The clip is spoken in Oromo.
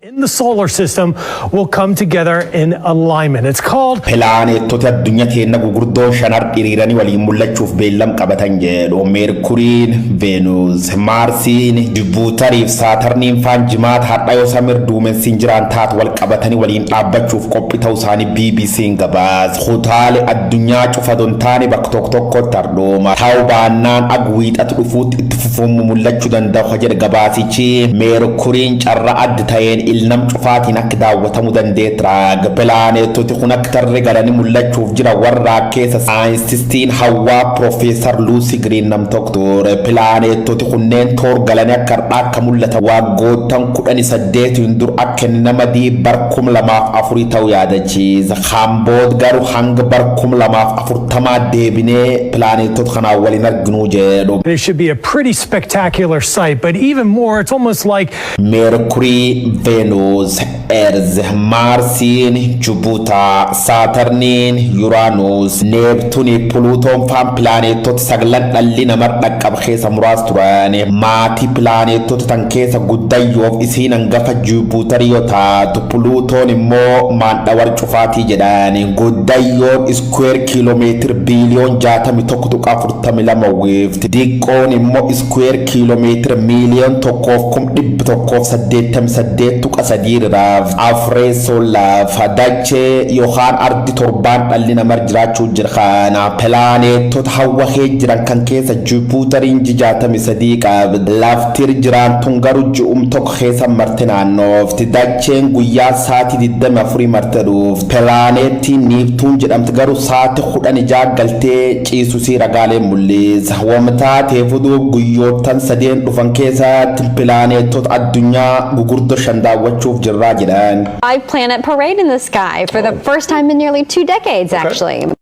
In the solar system will come together in alignment. It's called Pilaanettota addunyaa teenna gugurdoo shanar hiriiranii waliin mul'achuuf beellam qabatan jedhu. Meerkuriin, Veenus, Maarsiin, Juupitariif Saatarniin faan Jimaata har'a yoo samir duumessiin jiraan taatu wal qabatanii waliin dhaabbachuuf qophii ta'uu isaanii BBC'n gabaasa. Kutaalee addunyaa cufa don taane bakka tokko tokkotti hardhooma. Ta'uu baannaan agwiixatu dhufuutti itti fufuun mul'achuu danda'u jedhe gabaasichi. Meerkuriin carraa adda ta'een ilnam cufaatiin akka daawwatamuu dandeettira. Pilaanettoti kun akka tarree galanii mul'achuuf jira warra keessa saayintistiin hawaa Piroofeesar Luusii Giriin nam tokko ture. Pilaanettoti kunneen toor galanii akka har'aa akka mul'atan waggoottan 18n dur akka inni nama dii bar 2004 ta'uu yaadachiisa. Hambood garuu hanga bar 2040 deebinee pilaanettota kanaan waliin arginuu jedhu. It should be a pretty spectacular sight, but even more, it's almost like Meerkurii, Veenus, Earth, Maarsiin, Juupiter, Saatarniin, Yuraanuus, Neeptuunii, Puluutoon faan pilaanettota saglan dhalli namaa dhaqqaba keessa muraasa turan. Maatii pilaanettota tan keessa guddayyoof isiin hangafa Juupitarii yoo taatu, Puluutoon immoo maandhawar cufaatii jedhan. Guddayyoon square kiiloomeetira biiliyoon 61.42 uwwifti. Diqqoon immoo square kiiloomeetira 1,188,3.3 riraaf. Afreessoo lafa dachee yookaan ardi torbaan dhalli namaa jiraachuu jira kana pilaanettota hawwa jiran kan keessa Juupitariin 63 qabdi. Laftir jiraantun garuu ji'um tokko keessa marte naannoofti. Dacheen guyyaa sa'aatii 24 marte dhuufti. Pilaaneettiin Niiptuun jedhamti garuu sa'aatii 16 galtee ciisusii ragaalee mul'isa. Wamtaateef guyyoottan sadeen dhufan keessatti pilaaneettota addunyaa gugurdoo shan daawwachuuf jirraa jedhan. Five planet parade in the sky for the first time in nearly 2 decades, actually.